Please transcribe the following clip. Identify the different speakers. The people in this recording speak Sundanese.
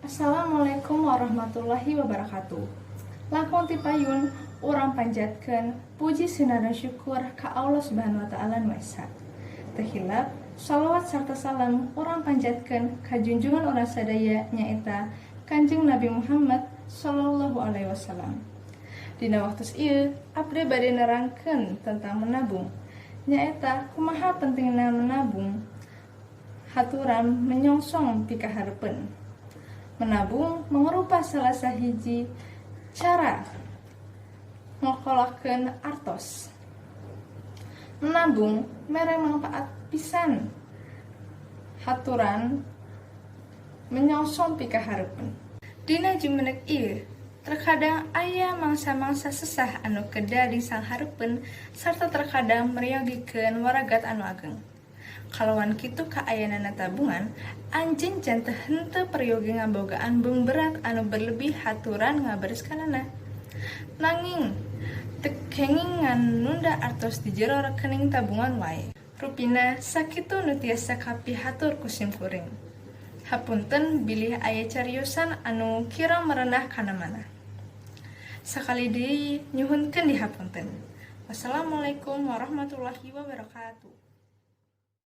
Speaker 1: Assalamualaikum warahmatullahi wabarakatuh. Langkung ti payun urang panjatkeun puji sinareng syukur ka Allah Subhanahu wa Ta'ala nu Esa. Teu hilap shalawat sarta salam urang panjatkeun ka junjungan urang sadaya, nyaeta Kanjeng Nabi Muhammad Sallallahu Alaihi Wasallam. Dina waktu ieu abdi bade nerangkeun tentang menabung, nyaeta kumaha pentingna menabung haturan menyongsong pikahareupeun. Menabung mangrupa salah sahiji cara ngokolakeun artos. Menabung mere manfaat pisan haturan menyongsong pikahareupeun. Dina jumeneng ieu terkadang aya mangsa-mangsa sesah anu kedah disanghareupeun sarta terkadang meryogikeun waragat anu ageng. Kalawan kitu kaayanana tabungan, anjeun janten henteu peryogi ngabogaan beungberat anu berlebih haturan ngabereskeunana. Nanging teu kenging ngan nunda artos di jero rekening tabungan wae. Rupina sakitu nu tiasa kapihatur ku simkuring. Hapunten bilih aya cariosan anu kirang merenah kana manah. Sakali deui nyuhunkeun dihapunten. Wassalamualaikum warahmatullahi wabarakatuh.